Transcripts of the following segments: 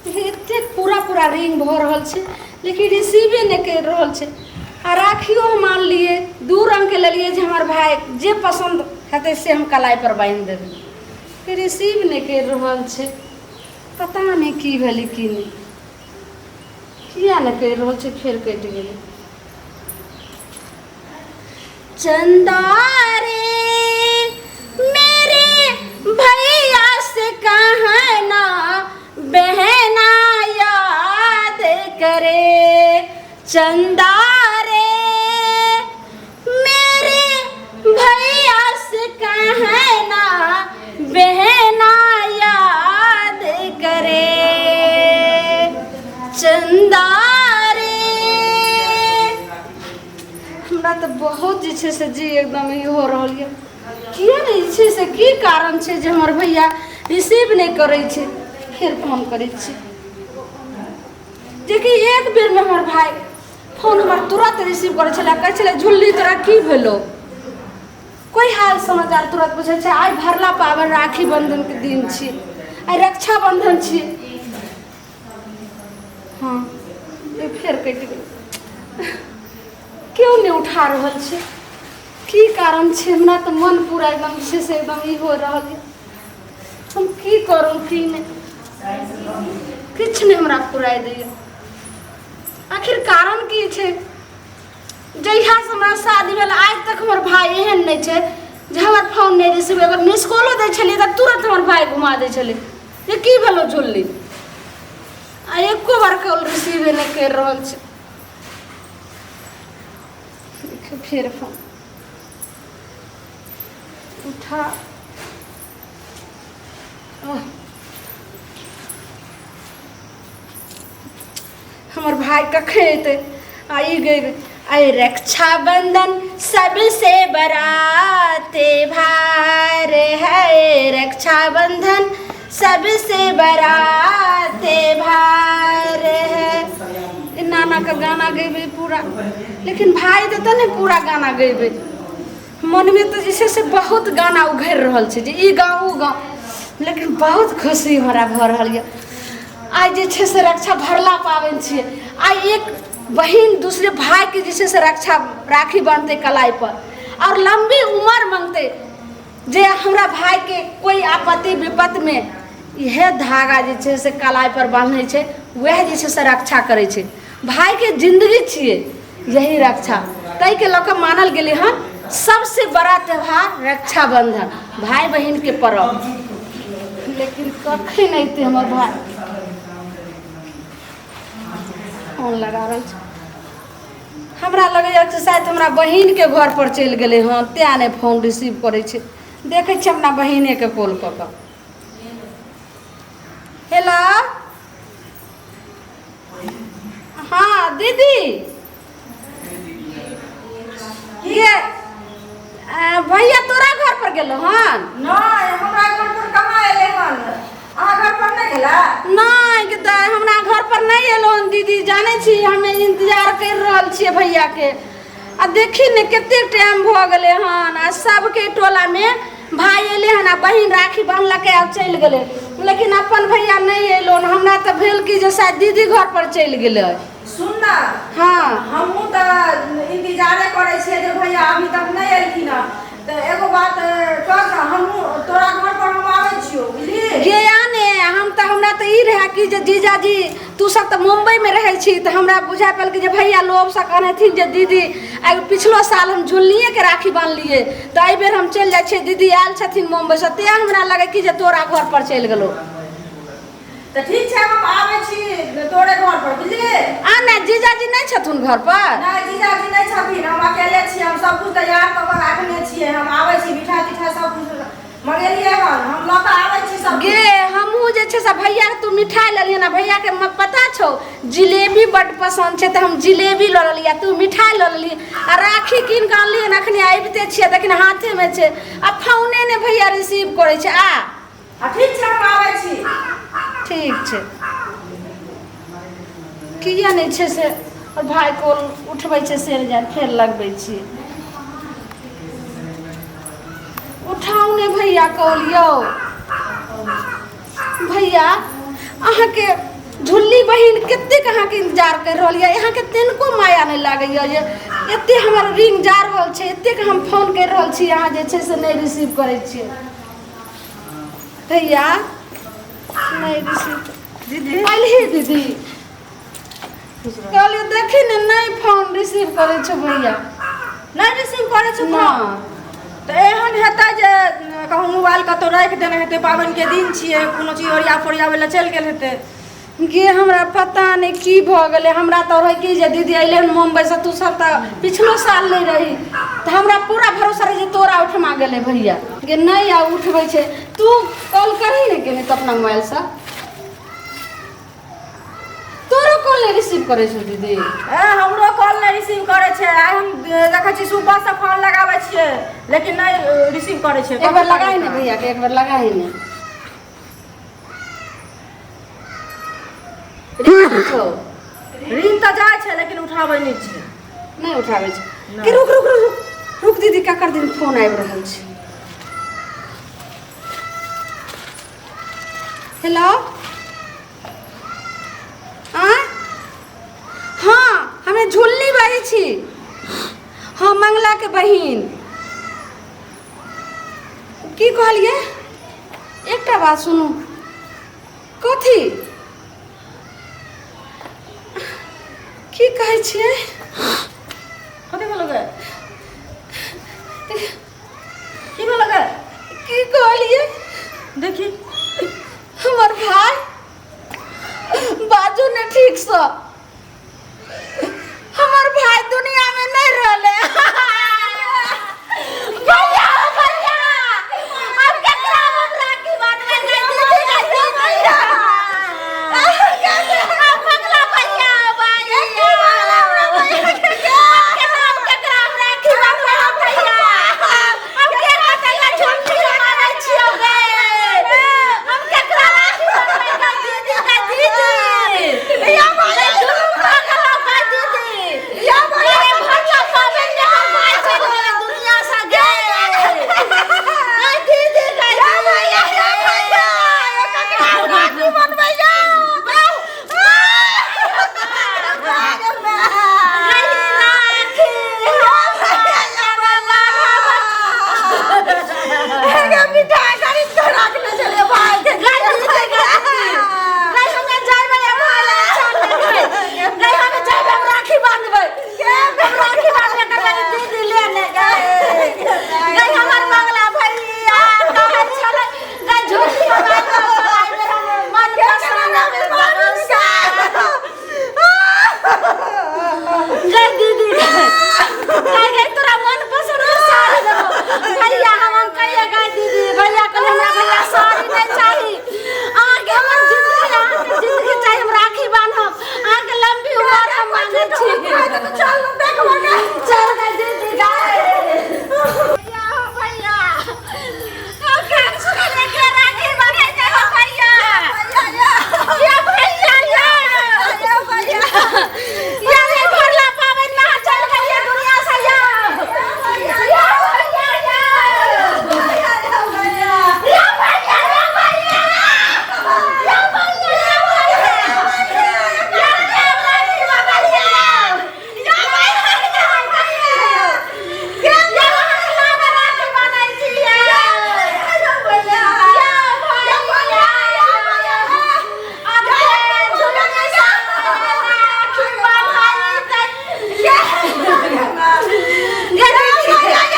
लेकिन एतेक पूरा पूरा रिंग भऽ रहल छै, लेकिन रिसीवे नहि करि रहल छै। आ राखियो हम आनलियै, दू रङ्गके लेलियै जे हमर भाय जे पसन्द हेतै से हम कलाइपर बान्हि देबै। रिसीव नहि करि रहल छै, पता नहि की भेलै की नहि, किया नहि करि रहल छै। फेर कटि गेलै। चंदा रे मेरे भैया से कहना बहना याद करे, चंदा रे मेरे भैया से कहना बहना याद करे, चंदा रे। हमरा तऽ बहुत जे छै से जी एकदम ई हो रहल यऽ, किए नहि जे छै से की कारण छै जे हमर भैया रिसीव नहि करै छै। फेर फोन करै छी, जेकि एक बेरमे हमर भाय फोन हमर तुरन्त रिसीव करै छलै, कहै छलै झुल्ली तोरा की भेलौ, कोइ हाल समाचार तुरन्त पूछै छै। आइ भरला पाबनि राखी बन्धनके दिन छी, आइ रक्षाबन्धन छी। हँ, फेर कटि गेल, केओ नहि उठा रहल छै, की कारण छै? हमरा तऽ मन पूरा एकदम छै से एकदम ई हो रहल यऽ, हम की करू की नहि, किछु नहि हमरा फुराइ दैए। आखिर कारण की छै? जहियासँ हमरा शादी भेल आइ तक हमर भाय एहन नहि छै जे हमर फोन नहि रिसीव, अगर मिस कॉलो दै छलियै तऽ तुरन्त हमर भाय घुमा दै छलै जे की भेलो झुल्ली, आ एको बार कॉल रिसीवे नहि करि रहल छै। देखियौ फेर फोन उठा। हमर भाय कखन एतै? आ ई गई आइ रक्षाबंधन सबसे बड़ा त्योहार है, रक्षाबंधन सबसे बड़ा त्योहार है। ई नानाके गाना गेबै पूरा, लेकिन भाय देतै ने पूरा गाना गेबै। मनमे तऽ जे छै से बहुत गाना उघरि रहल छै जे ई गाँव ओ गाँव, लेकिन बहुत खुशी हमरा भऽ रहल यऽ। आइ जे छै से रक्षा भरला पाबनि छियै, आइ एक बहिन दूसरे भायके जे छै से रक्षा राखी बान्हतै कलाइपर आओर लम्बी उमर मङ्गतै जे हमरा भायके कोइ आपत्ति विपत्तिमे इएह धागा जे छै से कलाइपर बान्है छै, वएह जे छै से रक्षा करै छै। भायके जिन्दगी छियै यही रक्षा, ताहिके लऽ कऽ मानल गेलै हन सबसे बड़ा त्यौहार रक्षाबंधन, भाय बहिनके पर्व। लेकिन कखन अयतै हमर भाय? फोन लगा रहल छै। हमरा लगैए कि शायद हमरा बहिनके घरपर चलि गेलै हँ, तेँ नहि फोन रिसीव करै छै। देखै छियै अपना बहिनेके कॉल कऽ कऽ। हेलो, हाँ दीदी, ये भैया तोरा घर पर गेलो हन? नहि, हमरा घर पर कहाँ एलै हन? अहाँ घर पर नहि गेला? नहि गे दाइ, हमरा घर पर नहि एलो हन। दीदी, जानै छी हमे इंतजार करि रहल छियै भैया के, आ देखी ने कते टाइम भऽ गेलै हन, आ सबके टोलामे भाय एलै हन आ बहिन राखी बान्हलकै आ चलि गेलै, लेकिन अपन भैया नहि एलो हन। हमरा तऽ भेल कि जे शायद दीदी घर पर चलि गेलै। सुन ना। हँ। हमहूँ तऽ इंतजारे करै छियै जे भैया अभी तक नहि एलखिन हँ। तऽ एगो बात कर ने, हमहूँ तोरा घर पर हम आबै छियौ, बुझली? गे आ ने, हम तऽ हमरा तऽ ई रहए कि जे जीजाजी तू सब तऽ मुम्बईमे रहै छी, तऽ हमरा बुझाइ पड़ल कि जे भैया लोभसँ कहनेथिन जे दीदी आइ पिछलो साल हम झुलनिएके राखी बान्हलियै, तऽ एहिबेर हम चलि जाइ छियै, दीदी आयल छथिन मुम्बईसँ, तेँ हमरा लगै कि जे तोरा घरपर चलि गेलौ। तऽ ठीक छै, हम आबै छी तोरे घर पर, बुझली? आ ने, जीजाजी नहि छथुन घर पर? नहि, जीजाजी नहि छथिन, हम अकेले छियै। हम सब कुछ तैयार कऽ कऽ राखने छियै, हम आबै छी। मिठाइ तिठाइ सब कुछ मंगेलियै हन, हम लऽ कऽ आबै छी सब। गे, हमहूँ जे छै से भैया तू मिठाइ लेलियै ने, भैयाके पता छौ जिलेबी बड्ड पसन्द छै, तऽ हम जिलेबी लऽ लेलियै, तू मिठाइ लऽ लेलियै आ राखी कीन कऽ अनलियै हन, अखनी आबिते छियै, देखिन हाथेमे छै आ फोने नहि भैया रिसीव करै छै। आ आ ठीक छै, हम आबै छी। ठीक छै। किया नहि छै से भाय कॉल उठबै छै से नहि जाय, फेर लगबै छियै। उठाउ ने भैया कॉल। यौ भैया, अहाँके झुल्ली बहिन कतेक अहाँके इंतजार करि रहल यऽ अहाँके तनिको माया नहि लागैए जे एते हमर रिंग जा रहल छै एतेक हम फोन करि रहल छी अहाँ जे छै से नहि रिसीव करै छियै भैया नहि रिसीव दीदी अयलही दीदी कहलियै देखी ने नहि फोन रिसीव करै छौ भैया नहि रिसीव करै छौ ना फोन तऽ एहन हेतै जे कहूँ मोबाइल कतहु राखि देने हेतै पाबनिके दिन छियै कोनो चीज ओरिया फोरियाबै लए चलि गेल हेतै गे हमरा पता नहि की भऽ गेलै हमरा तऽ रहै कि जे दीदी अयलै हन मुम्बईसँ तू सब तऽ पिछलो साल नहि रही तऽ हमरा पूरा भरोसा रहै जे तोरा ओहिठमा गेलै भैया गे नहि आ उठबै छै तू कॉल करही ने के नहि तऽ अपना मोबाइलसँ तोरो कॉल नहि रिसीव करै छौ दीदी ए हमरो कॉल नहि रिसीव करै छै आइ हम देखै छी सुबहसँ फोन लगाबै छियै लेकिन नहि रिसीव करै छै एक बार लगाही ने भैया के एक बार लगाही ने रिंग छौ रिंग तऽ जाइ छै लेकिन उठाबै नहि छै नहि उठाबै छै के रुक रुक रुक रुक रुक दीदी ककर दिन फोन आबि रहल छै हेलो आँय हँ हमे झुल्ली बाजै छी हँ मंगलाके बहिन की कहलियै एकटा बात सुनू कथी की कहै छियै कथी भेलो गे की भेलो गे की कहलियै देखी हमर भाय बाजू ने ठीकसँ हमर भाय दुनिया में नहीं रहले भैया भैया अब केकरा हम राखी बांधबै गै दीदी गै दीदी अब मंगला भैया भैया अब केकरा केकरा हम राखी बांधबै हो भैया अब के कहतै झुमकी मारै छियौ गे हम केकरा राखी बांधबै गै दीदी गै दीदी या भैया झुमका गलो गै दीदी या भैया भैया पाबनि में हम भाई चलि गेलै दुनिया से गे गै दीदी गै या भैया या भैया केकरा राखी बांधबै या मिठाई खरीद कऽ राखने छलियै भाई के गै दीदी गै गै तोरा मन पसंद के साड़ी देबो भैया हम कहिए गै दीदी भैया कहले हमरा भैया साड़ी नहीं चाही अहाँके हमर जिंदगी अहाँके जिंदगी चाही हम राखी बान्हब अहाँके लंबी उम्र हम मांगै छी चल देखबो गै चल गै दीदी गै भैया हो भैया हम केहन सुनलियै के राखी बान्है छै हो भैया या भैया या या रे भरला पाबनि में अहाँ चल गेलियै दुनिया से या या भैया या या भैया या भैया या भैया या भैया या या राखी बन्हलियै या भैया या या अहाँ लाबा राखी बन्है छियै या भैया या भैया अब के झुलनी राखी बन्है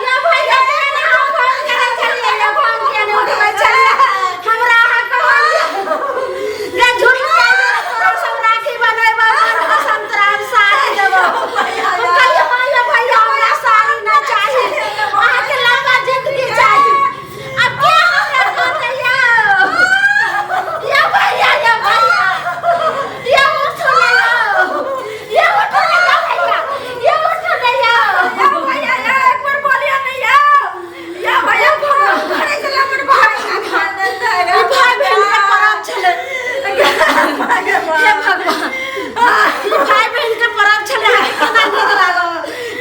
या भैया केना हम फोन करै छलियै या फोन किया नहि उठबै छलियै हमरा अहाँ कहलियै गे झुलनी आइ तोरा सब राखी बनेबै मन पसंद तोरा हम साड़ी देबौ हम कहलियै हँ यौ भैया हमरा साड़ी नहि चाही अहाँके लम्बा जिंदगी चाही आब के हमरा कहतै यौ या भैया या भैया या उठो ने यौ या उठो ने यौ भैया या उठो ने यौ या भैया या एक बार बोलियो नहीं या या भैया करै छलै हमर भाई ई भाई बहन के परब छलै हे भगवान ई भाई बहन के परब छलै अहाँके केना नीक लागल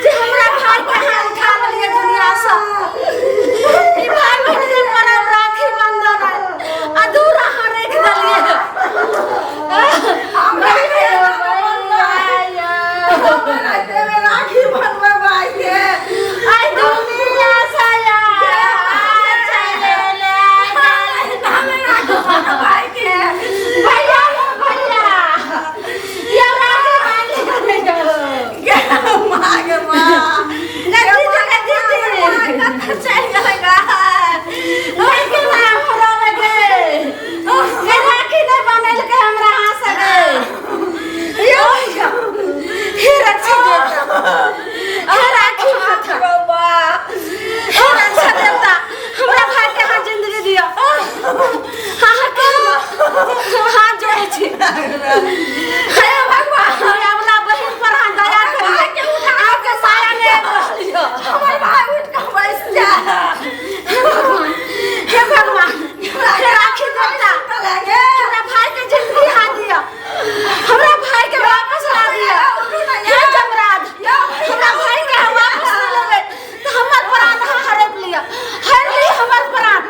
जे हमरा भाई के अहाँ उठा लेलियै दुनिया सँ ई भाई बहन के परब राखी बंधन अधूरा अहाँ राखि देलियै हे भगवान, हमरा वाला बहिन पर अहाँ दया करियौ। अहाँके साया नहि आबि रहल यऽ। हमर भाई उठ के बैस जा। हे भगवान, हे भगवान, हे राखी देवता, हमरा भाई के जिंदगी हा दिअ, हमरा भाई के वापस ला दिअ। हे जमराज, हमरा भाई के अहाँ वापस नहि लेबै तऽ हमर प्राण अहाँ हड़पि लिअ, हरि ली हमर प्राण।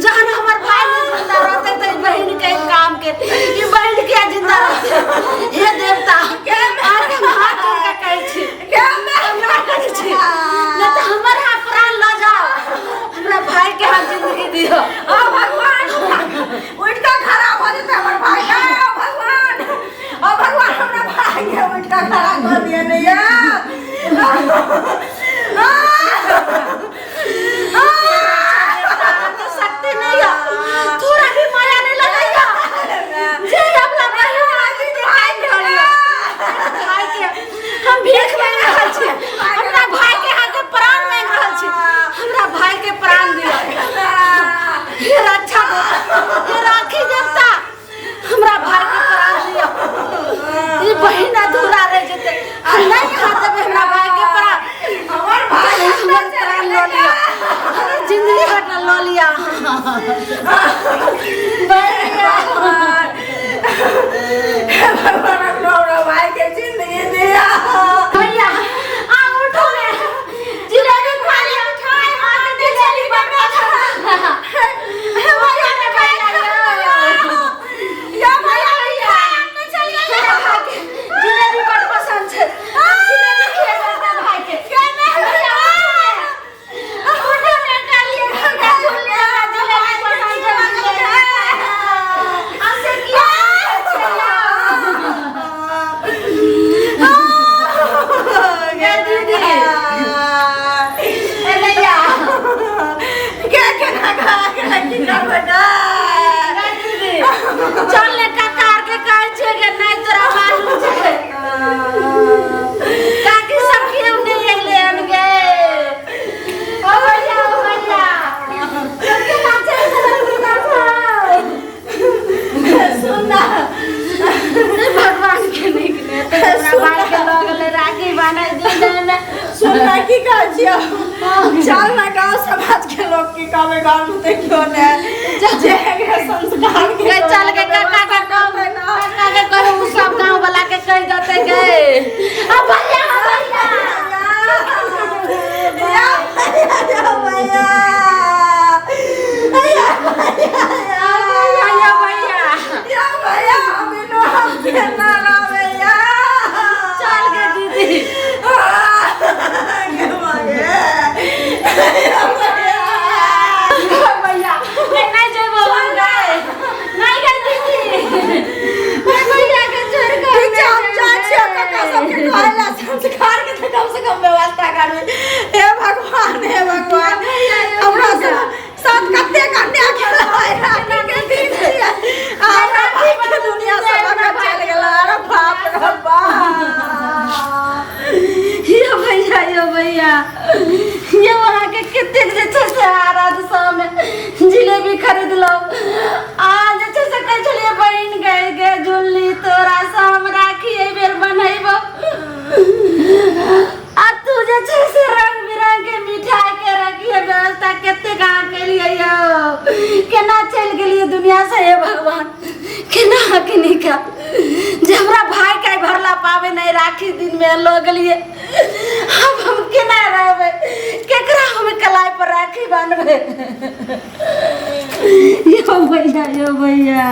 जहन हमर भाई नहि जिंदा रहतै तऽ ई बहिन के काम के ई बहिन किया जिंदा रहतै? हे देवता, अहाँके हम हाथ जोड़ के कहै छी, हमरा करै छी, नहि तऽ हमर अहाँ प्राण लऽ जाउ, हमरा भाई के अहाँ जिंदगी दिअ। ओ भगवान, उठ के खड़ा भऽ जेतै हमर भाई। ओ भगवान, ओ भगवान, हमरा भाई के उठ के खड़ा कऽ दिअ ने या। तो शक्ति नहीं है, थोड़ा भी माया नहीं लगैया जे अपना बहिन आगे दिखाई दे भाई के। हम भीख मांग रहल छी, हमरा भाई के हाथ प्राण मांग रहल छी, हमरा भाई के प्राण दिअ। हे रक्षा देवता, हे राखी देवता, हमरा भाई के प्राण दिअ। ई बहिन अधूरा रह जेतै। हम नहीं खा देबै हमरा भाई के प्राण, हमर भाई हमर प्राण लऽ लिअ, हमर जिंदगी हटल लऽ लिअ भैया। भगवान, हमरा भाई के जिंदगी दिया। भैया, आ उठो ने, जिलेबी खा लिअ, उठाए हाथ जिलेबी बनबै। भैया ने भैया या भैया, जिलेबी बड़ पसंद छै, जिलेबी खिएबै अपना भाई के। भैया, उठो ने, डालिए झूले, जिलेबी पसंद छै जिलेबी। आ से किया छै गे दीदी? ए भैया। के केना खा के की करबै गे? गे दीदी, चल ने, काका आर के कहै छियै गे, नहि तोरा मालूम छै, काकी सब केओ नहि अयलै हन गे। ओ भैया, ओ भैया, सबके नाचै सुन ना। भगवान के नीक ने तऽ हमरा भाई के लऽ गेलै राखी बान्है दिन मे। सुन ना, की कहै छियौ, चल ना, गाँव समाज के लोग की कहबै? घर में तऽ केओ ने जे संस्कार के गे चल गे, काका के कहू, काका के कहू, उ सब गाँव वाला के कहि देतै गे। आ भैया, आ भैया। या भैया, या भैया, या आ भैया, या भैया। या भैया, हम इनो हम केना रहबै या? चल गे दीदी। गे मागे, या भैया। भैया, ए, नहि जेबो हम गे, नहि गे दीदी, ए भैया के छोड़ के ठीक छै, हम जाइ छियै काका सबके कहै लए, संस्कार के तऽ कम से कम व्यवस्था करबै। हे भगवान, हे भगवान, हमरा सब साथ कतेक अन्याय केलकै। राखी के दिन छियै आ हमरा भाई के दुनिया से लऽ कऽ चलि गेलै। अरे बाप रे बाप! यो भैया, यो भैया, यो अहाँके कतेक जे छै से आराध में जिलेबी खरीदलहुँ आ जे छै से कहै छलियै बहिन गए गे झुलनी, तोरा से हम राखी एहि बेर बनेबो, आ तू जे छै से रंग बिरंग के मिठाई के रखिए व्यवस्था। कतेक अहाँ केलियै यौ? केना चलि गेलियै दुनिया से? हे भगवान, केना अहाँके निकाल जे हमरा भाई के भरला पाबै नहि राखी दिन में लऽ गेलियै? आब हम केना रहबै? केकरा हम कलाई पर राखी बान्हबै? यो भैया, यो भैया।